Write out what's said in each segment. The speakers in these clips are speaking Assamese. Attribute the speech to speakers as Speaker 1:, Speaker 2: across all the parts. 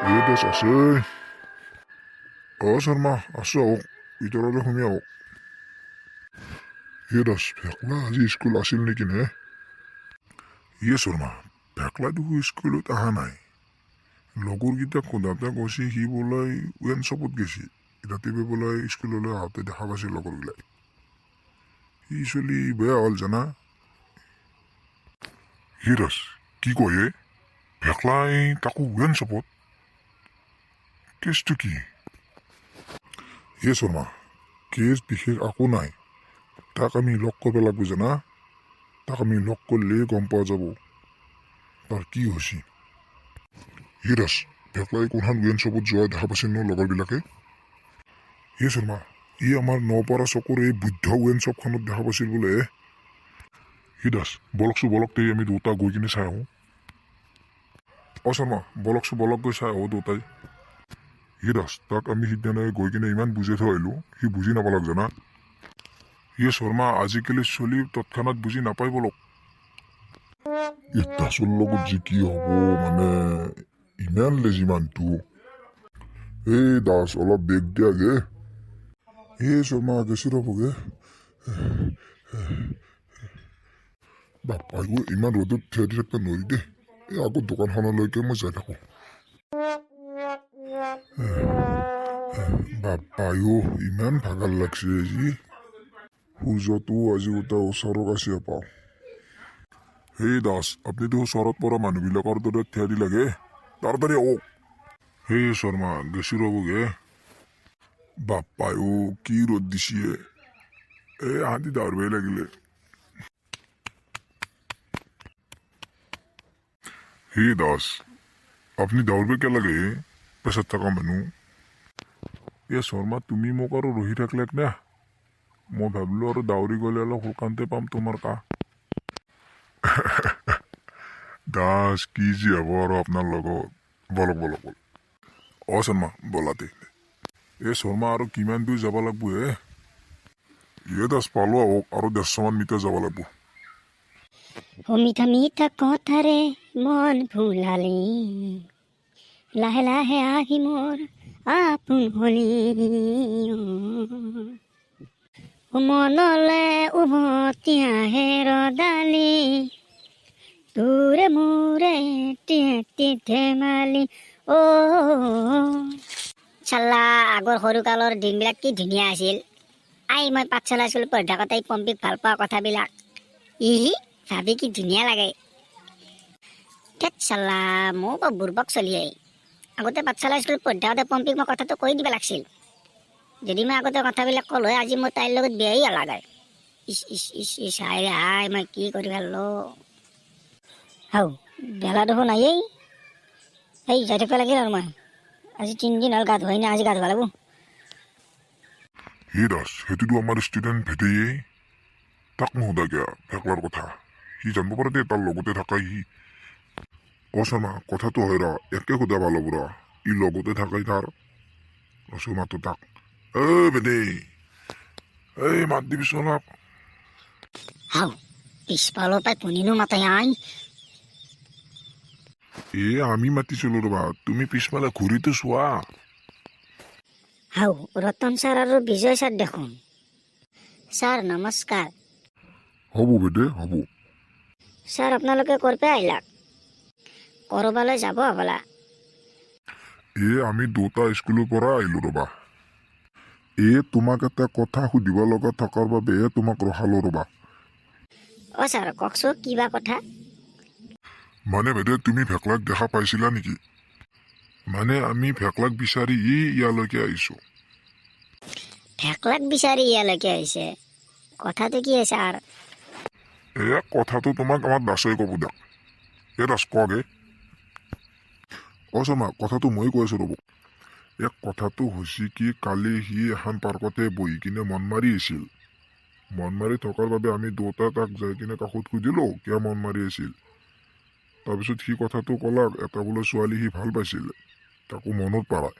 Speaker 1: এই দাস আছে। অ শৰ্মা, আছো, আহক, ভিতৰলৈ সোমাই আহক। হে দাস, ভেকলা আজি স্কুল আছিল নেকি নে? ইয়ে শৰ্মা, ভেকলা দেখোন স্কুলত অহা নাই। লগৰকেইটাক সোধাতে কৈছে সি বোলে ৱেন শ্বপত গৈছে। ৰাতিপুৱা বোলে স্কুললৈ আহোঁতে দেখা পাইছে লগৰগিলাই। সি চলি বেয়া হ'ল জানা। হে দাস, কি কয় হে? ভেকলাই তাকো ৱেন শ্বপত? কেছটো কি? হে শৰ্মা, কেছ বিশেষ একো নাই। তাক আমি লগ কৰিব লাগিব জানা। তাক আমি লগ কৰিলেই গম পোৱা যাব তাৰ কি হৈছে। হে দাস, ভেকলাই কোনখন ৱেন শ্বপত যোৱা দেখা পাইছিল ন লগৰবিলাকে? হে শৰ্মা, ই আমাৰ নপাৰা চকুৰ এই বুদ্ধ ৱেন শ্বপখনত দেখা পাইছিল বোলে। হে দাস, বলকচোন বলক তে, আমি দুটা গৈ কিনে চাই আহোঁ। অ শৰ্মা, বলকচোন বলক, গৈ চাই আহোঁ দুটাই। হে দাস, তাক আমি সিদিনা গৈ কিনে ইমান বুজাই থৈ আহিলোঁ, সি বুজি নাপালাক জানা। হে শৰ্মা, আজিকালি চলি তৎক্ষণাত বুজি নাপায় বলক। এই দাসৰ লগত যে কি হ'ব, মানে ইমান লেজি মানুহটো। এই দাস, অলপ বেগ দিয়া গে। হে শৰ্মা, গেছি ৰ'বগে। বাপা ঐ, ইমান ৰ'দত থিয় দি থাকিব নোৱাৰি দেই। এই আগৰ দোকানখনলৈকে মই যাই থাকোঁ। বাপা ঐ, ইমান ভাগৰ লাগছে আজি। সূৰ্যটো আজি গোটা ওচৰৰ কাছে পাওঁ। হেই দাস, আপুনি দেখোন চৰত পৰা মানুহবিলাকৰ দৰে থিয় দি লাগে। তাড়াতাড়ি আহক। হেই শৰ্মা, গেছি ৰ'বগে। বাপ্পা ঐ, কি ৰ'দ দিছে! এই আহাঁতি দাউৰবাই লাগিলে। হে দাস, আপুনি দাউৰবে কিয় লাগে, পেছাত থকা মানুহ? এ শৰ্মা, তুমি মোক আৰু ৰহি থাকলেক না। মই ভাবিলোঁ আৰু দাউৰি গ'লে অলপ সোনকালতে পাম তোমাৰ কা। দাস, কি যি হ'ব আৰু আপোনাৰ লগত। বলক বলক বলক। অ শৰ্মা, বলাতে। এ শৰ্মা, আৰু কিমান দূৰ যাব লাগব হে? এ দাস, পালো, আহক, আৰু 150মান মিটাৰ যাব লাগব।
Speaker 2: ও মিঠা মিঠা কথাৰে মন ভুলালি, লাহে লাহে আহি মোৰ আপোন হলি। ও মনলে উভতি আহে ৰদালি, তোৰে মোৰে এটি এটি ধেমালি। অ চাল্লা, আগৰ সৰুকালৰ দিনবিলাক কি ধুনীয়া আছিল। I, মই পাঠশালা স্কুলত পঢ়ি থাকোঁতে এই পম্পীক ভাল পোৱা কথাবিলাক ইহি ভাবি কি ধুনীয়া লাগে। ধেৎ চাল্লা, ময়ো বৰ বুৰ্বক চলিয়ে। আগতে পাঠশালা স্কুলত পঢ়ি থাকোঁতে পম্পীক মই কথাটো কৈ দিব লাগছিল। যদি মই আগতে কথাবিলাক ক'লো হয়, আজি মই তাইৰ লগত বিয়াই হ'লাক হয়। ইচ ইচ ইচ ইচ, হায় ৰে হায়, মই কি কৰি পেলালো! হাও, বেলা দেখোন নায়েই। এই যাই থাকিব লাগিল আৰু মই আজি 3 দিন হ'ল গা ধোৱাই নাই, আজি গা ধুব লাগিব।
Speaker 1: হে দাস, সেইটোতো আমাৰ ষ্টুডেণ্ট ভেটেয়ে। তাক নুসুধা কিয় ভেকলাৰ কথা? সি জানিব পাৰে দেই, তাৰ লগতে থাকাই সি। অ শৰ্মা, কথাটো হয় ৰ, একে সোধা ভাল হ'ব ৰ, ই লগতে থাকাই তাৰ। ৰচো মাতো তাক। ঐ ভেটেই, এই মাত দিবিচোন অলপ।
Speaker 2: হাও, পিছফালৰ পৰাই কোনেনো মাতে আই?
Speaker 1: এ আমি মাতিছিলো ৰবা, তুমি পিছফালে ঘূৰিতো চোৱা।
Speaker 2: হাও, ৰতন ছাৰ আৰু বিজয় ছাৰ দেখোন। ছাৰ নমস্কাৰ।
Speaker 1: হ'ব বেটে, হ'ব।
Speaker 2: ছাৰ, আপোনালোকে ক'ৰ পৰা আহিলাক? ক'ৰবালৈ যাব হ'বলা?
Speaker 1: এ আমি দুটা স্কুলৰ পৰা আহিলো ৰবা। এ তোমাক এটা কথা সুধিব লগা থকাৰ বাবেহে তোমাক ৰখালো ৰবা।
Speaker 2: অ ছাৰ, কওকচোন, কিবা কথা?
Speaker 1: মানে বাইদেউ, তুমি ভেকলাক দেখা পাইছিলা নেকি? মানে আমি ভেকলাক বিচাৰি ই ইয়ালৈকে আহিছো।
Speaker 2: ভেকলাক বিচাৰি ইয়ালৈকে আহিছে? কথাটো কি ছাৰ?
Speaker 1: এ কথাটো তোমাক আমাৰ দাসে ক'ব দিয়ক। এ দাস, কগে। অ শৰ্মা, কথাটো মই কৈ আছো ৰ'ব। এ কথাটো হৈছে কি, কালি সি এখন পাৰ্কতে বহি কিনে মন মাৰি আছিল। মন মাৰি থকাৰ বাবে আমি দুয়োটা তাক যাই কিনে কাষত সুধিলো কিয় মন মাৰি আছিল। তাৰপিছত সি কথাটো ক'লাক, এটা বোলে ছোৱালী সি ভাল পাইছিল, তাকো মনত পেলাই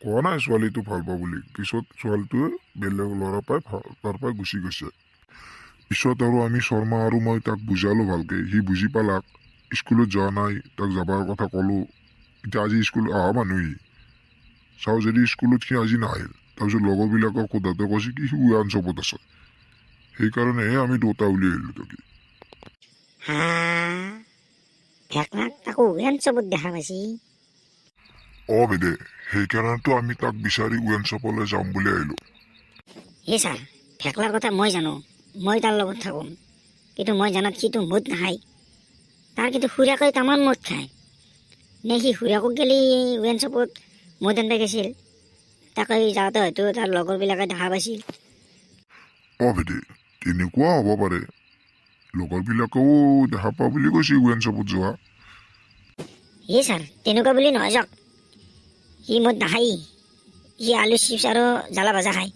Speaker 1: কোৱা নাই ছোৱালীটো ভাল পোৱা বুলি। পিছত ছোৱালীটোৱে বেলেগ ল'ৰা পাই তাৰ পৰাই গুচি গৈছে। পিছত আৰু আমি শৰ্মা আৰু মই তাক বুজালো ভালকে, সি বুজি পালাক। স্কুলত যোৱা নাই, তাক যাবাৰ কথা ক'লো। এতিয়া আজি স্কুল অহা মানুহ সি। চাওঁ যদি স্কুলত সি আজি নাহিল, তাৰপিছত লগৰবিলাকক সোধাতে কৈছে কি সি উৱান চপত আছে। সেইকাৰণেহে আমি দুটা উলিয়াই আহিলোঁ তাকে।
Speaker 2: হা, ভেকলাক তাকো উৱেন চবত দেখা পাইছি?
Speaker 1: অঁ বেদে, সেইকাৰণেতো আমি তাক বিচাৰি উৱেন চপলৈ যাম বুলি আহিলোঁ।
Speaker 2: হে ছাৰ, ভেকলাৰ কথা মই জানো, মই তাৰ লগত থাকোঁ। কিন্তু মই জানাত সিটো মদ নাখায়। তাৰ কিন্তু খুৰীয়েকে তামান মদ খায়। নে সি খুৰীয়েকক গেলি ৱেন চপত মদ আনিব গৈছিল, তাকে যাওঁতে হয়তো তাৰ লগৰবিলাকে দেখা পাইছিল।
Speaker 1: অঁ বেদে, তেনেকুৱা হ'ব পাৰে। লগৰবিলাকেও দেখা পোৱা বুলি কৈছে উৱেন চপত যোৱা।
Speaker 2: হে ছাৰ, তেনেকুৱা বুলি নহয় যাওক, সি মদ নাখায়, সি আলু চিপছ আৰু জ্বালা ভাজা খায়।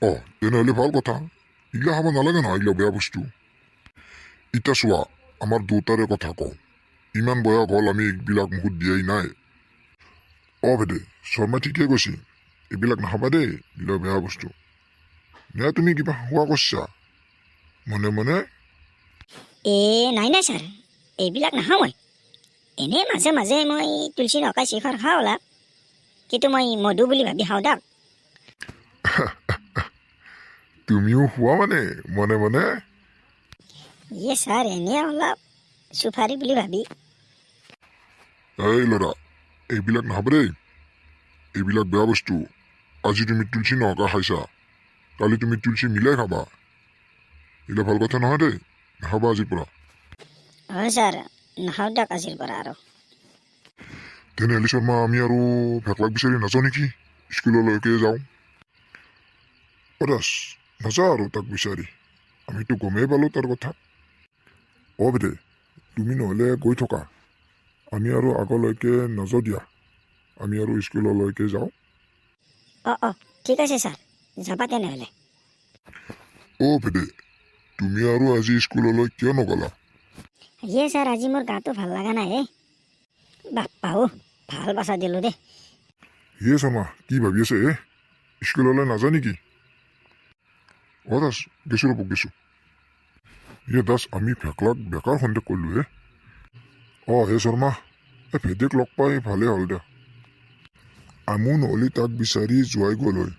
Speaker 1: অঁ, তেনেহ'লে ভাল কথা। এইগিলা খাব নালাগে নহয়, এইগিলা বেয়া বস্তু। এতিয়া চোৱা, আমাৰ দুটাৰে কথা কওঁ, ইমান বয়স হ'ল আমি এইবিলাক মুখত দিয়াই নাই। অঁ ভেদে, শৰ্মা ঠিকে কৈছে, এইবিলাক নাখাবা দেই, এইবিলাক বেয়া বস্তু। নে তুমি কিবা খোৱা কৰিছা মনে মনে?
Speaker 2: এ নাই নাই ছাৰ, এইবিলাক নাখাওঁ মই। এনেই মাজে মাজে মই তুলসী নকা শিখৰ খাওঁ অলপ, কিন্তু মই মধু বুলি ভাবি খাওঁ দাক।
Speaker 1: তুমিও খোৱা মানে মনে মনে?
Speaker 2: ইয়ে ছাৰ, এনেই অলপ চুফাৰী বুলি ভাবি।
Speaker 1: এই ল'ৰা, এইবিলাক নাখাবা দেই, এইবিলাক বেয়া বস্তু। আজি তুমি তুলসী নহকা খাইছা, কালি তুমি তুলসী মিলাই খাবা। এইবিলাক ভাল কথা নহয় দেই, নাখাবা আজিৰ পৰা।
Speaker 2: হয় ছাৰ, নাখাওঁ দিয়ক আজিৰ পৰা আৰু।
Speaker 1: তেনেহ'লে শৰ্মা, আমি আৰু ভেকলাক বিচাৰি নাযাওঁ নেকি? স্কুললৈকে যাওঁ। অ দাস, নাযাওঁ আৰু তাক বিচাৰি, আমিতো গমেই পালোঁ তাৰ কথা। অ বেদে, তুমি নহ'লে গৈ থকা, আমি আৰু আগলৈকে নাযাওঁ দিয়া, আমি আৰু স্কুললৈকে যাওঁ।
Speaker 2: অঁ অঁ, ঠিক আছে ছাৰ, যাবা তেনেহ'লে।
Speaker 1: অ ভেদে, তুমি আৰু আজি স্কুললৈ কিয় নগ'লা?
Speaker 2: ইয়ে ছাৰ, আজি মোৰ গাটো ভাল লগা নাই হে। বাপ্পা অ', ভাল বাচা দিলোঁ দেই।
Speaker 1: হে শৰ্মা, কি ভাবি আছে হে? স্কুললৈ নাযায় নেকি? অ দাস, গেছোঁ ৰ'ব, গেছোঁ। ইয়ে দাস, আমি ভেকলাক বেকাৰ সন্দেহ কৰিলোঁ হে। অঁ হে শৰ্মা, এই ভেদেক লগ পাই ভালেই হ'ল দে। আমো নহ'লে তাক বিচাৰি যোৱাই গ'ল হয়।